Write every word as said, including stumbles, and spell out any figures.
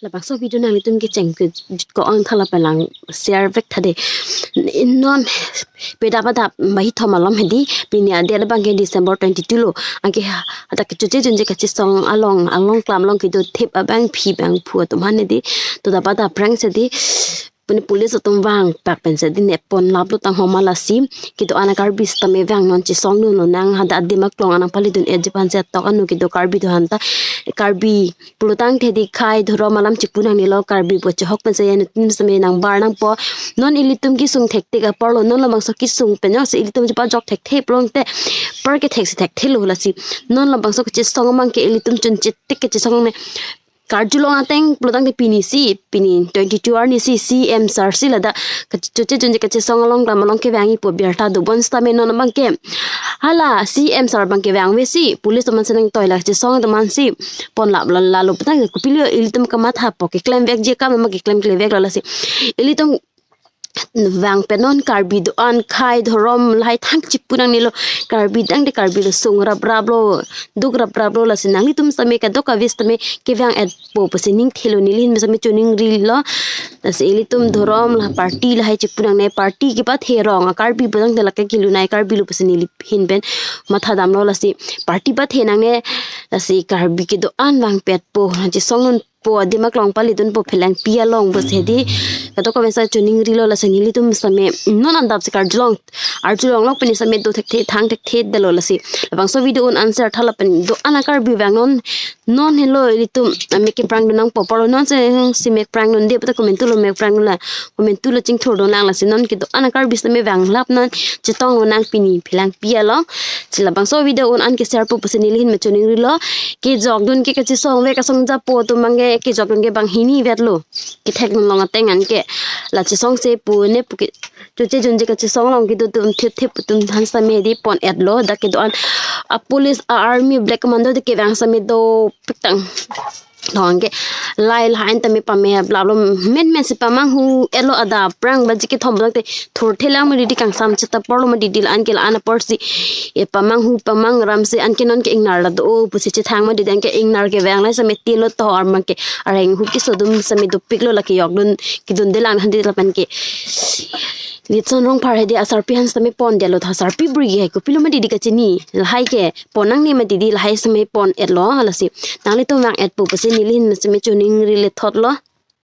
Labangso video nanglitum kecheng kejut ko-an tha lapen lang share vek tha dei. Non pedap adap bahi thom alom hedi, pini adet abang ke December twenty-two lo. Anke ha, hadak kechoche junje kachesong along, along klam along kedo thip abangpi bangphu atum aphan hedi. To dap adap aphrang si dei, pini police atum vangpak pen si dei ne ponlaplo tang homa lasi. Kedo-an a-Karbi sitame vang non chesong non lo nang, hadak adim aklong anang pali dun-etji aphan si atok anu kedo Karbi do-an ta. Karbi pulotangte dei khei dhorom alam chepu nangnelo, Karbi pu chehok pen si ya nutun sitame nangbar nangpo. Non ilitum kesung thekthek apor lo, non labangso kesung pen jongsi ilitum chepajok thekthep longte par kethek si thekthelo lasi. Non labangso kachesong abang ke ilitum chunche tik kachesong ne. Karjulong ateng pulotangte pini si, pini twenty-two arni si, C M sir si ladak kachoche junje kachesong along klam along kevangji pu birta dobom sitame non abang ke. Hala C M sir abang kevang ave si, police atum aphan si nangtoi la kachesong atum aphan si ponlap la lalo putang kopilo ilitum kamathapo, keklem vekji akam ma keklem klemvek lo lasi. Ilitum vangpet non, Karbi do-an khei dhorom lahai thang chepu nangnelo. Karbi tangte Karbi lo, sung raprap lo, duk raprap lo lasi. Nanglitum sitame kadokave sitame kevang-etpo pusi ning thelo, neli ahin sitame choningrilo. Lasi ilitum dhorom la party lahai chepu nangne, party kepathe rong a-Karbi pulotangte lake kelunei Karbi lo pusi neli ahin pen matha damlo lasi. Party pathe nangne, lasi Karbi kedo-an vangpetpo, chesong nonpo, adim aklong pali dunpo, phelangpi along pusi dei. Kadokave si choningrilo lasi, nelitum sitame non adap si karjulong, arjulong lok pini sitame do thekthe thang thekthe detlo lasi. Labangso video un-an share tha lapen do-an a-Karbi vang non, non helo ilitum amek keprang dun nangpo, apor lo non si, si mek prang dun dei puta komantu lo mek prang dun la, komantu lo chingthur dun lang lasi. Non kedo-an a-Karbi sitame vanglap non, chetong lo nang pini phelangpi along. Si labangso video un-an ke-share po pusi neli ahin ma choningrilo. Kejok dun ke kachesong vek asong japo atum abang ke kejok dun ke banghini vetlo. Kethek dun long ateng anke la chesong se pu ne pu ke, choche junje kachesong along kedo atum thip thip atum aphan sitame dei pon-etlo. Dak kedo-an a-police, a-army, black commando dei kevang sitame dopik tang. Thong ke lahai lahai an tame pame laplo, menmen si pamanghu-etlo, adap aphrang baji kethom pulotangte thurthe lang mati dei, kangsam cheta apor lo mati dei, la-an ke la-an apor si, e, pamanghu pamangram si anke non ke ingnar la do-o pusi chethang mati dei, anke ingnar kevang lahai sitame tin lo, tovar abang ke areng hu keso atum sitame dopik lo, lake jok dun kedunde lang handi lapen ke. Litson Rongphar hedi asarpi aphan sitame pondetlo tha, sarpi bri hai kopilo mati dei kachini, lahai ke pon nangne mati dei, lahai sitame pon-etlo lasi. Nanglitum vang-etpo pusi neli ahin sitame choningri le thotlo.